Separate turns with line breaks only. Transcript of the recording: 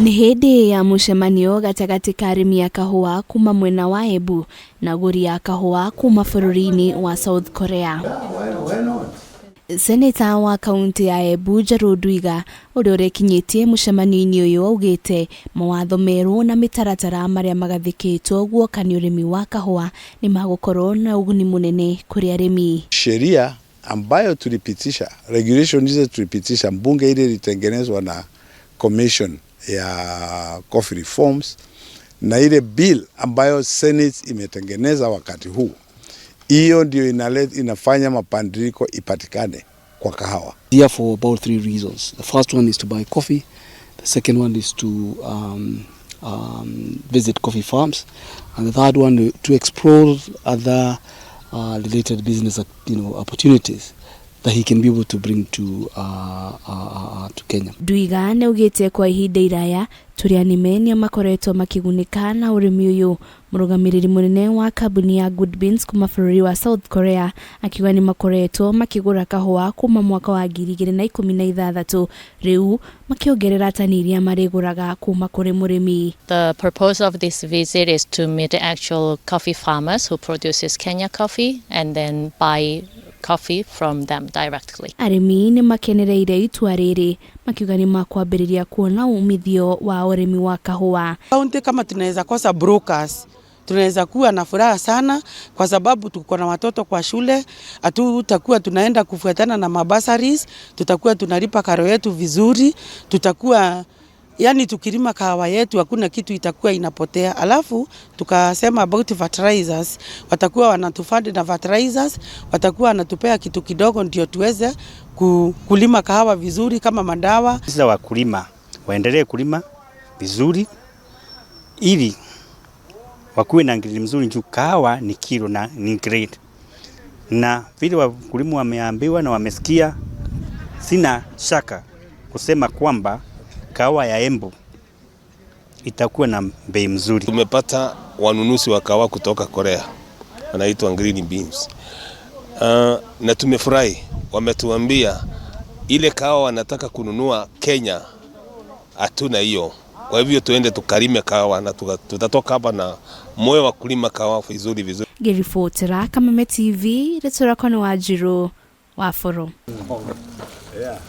Nĩ hĩndĩ ya mũcemanio gatagatĩ ka arĩmi a kahũa kuma mwena wa Embu na agũri a kahũa kuma bũrũri-inĩ wa South Korea. Seneta wa kaunti ya Embu Njerũ Ndwiga ũrĩa ũrekinyĩtie mũcemanio-inĩ ũyũ augĩte mawatho merũ na mĩtaratara marĩa magathĩkĩtwo guoka nĩ ũrĩmi wa kahũa nĩ magũkorwo na ũguni mũnene kũrĩ arĩmi.
Sheria ambayo tulipitisha, regulation hizo tulipitisha, mbunge ile ilitengenezwa na commission ya coffee reforms na ile bill ambayo Senate imetengeneza wakati huu, hiyo ndio inafanya mabadiliko ipatikane kwa kahawa.
Here for about three reasons. The first one is to buy coffee. The second one is to visit coffee farms, and the third one to explore other related business opportunities that he can be able to bring to Kenya.
Ndwiga nĩaugĩte kwa ihinda iraya tũrĩ anime nĩo makoretwo makĩgunĩka na ũrĩmi ũyũ. Mũrũgamĩrĩri mũnene wa kambuni ya Good Beans kuma bũrũri wa South Korea akiuga nĩ makoretwo makĩgũra kahũa kuma mwaka wa 2016, rĩu makĩongerera tani iria marĩgũraga kuma kũrĩ mũrĩmi.
The purpose of this visit is to meet the actual coffee farmers who produces Kenya coffee and then buy coffee from them directly.
Arĩmi nĩ makenereire itua rĩrĩ makiuga nĩ makwambĩrĩria kuona umithio wa ũrĩmi wa kahũa.
Kaunti kama tunaweza kosa brokers, tunaweza kuwa na furaha sana kwa sababu tuko na watoto kwa shule, hatutakuwa tunaenda kufuatana na mabursaries, tutakuwa tunalipa karo yetu vizuri, tutakuwa yani tukilima kahawa yetu hakuna kitu itakuwa inapotea. Alafu tukasema about fertilizers, watakuwa wanatufund na fertilizers, watakuwa wanatupea kitu kidogo ndio tuweze kulima kahawa vizuri kama madawa.
Sasa wakulima waendelee kulima vizuri ili wakuwe na grade mzuri, juu kahawa ni kilo na ni grade, na vile wakulima wameambiwa na wamesikia, sina shaka kusema kwamba kahawa ya Embu itakuwa na bei mzuri.
Tumepata wanunuzi wa kahawa kutoka Korea wanaitwa Green Beans. Na tumefurahi, wametuambia ile kahawa wanataka kununua Kenya hatuna hiyo. Kwa hivyo tuende tukalime kahawa na tutatoka hapa na moyo wa kulima kahawa vizuri vizuri.
Ngĩribotera Kameme TV, rĩtwa rĩakwa nĩ Wanjirũ wa Bũrũ.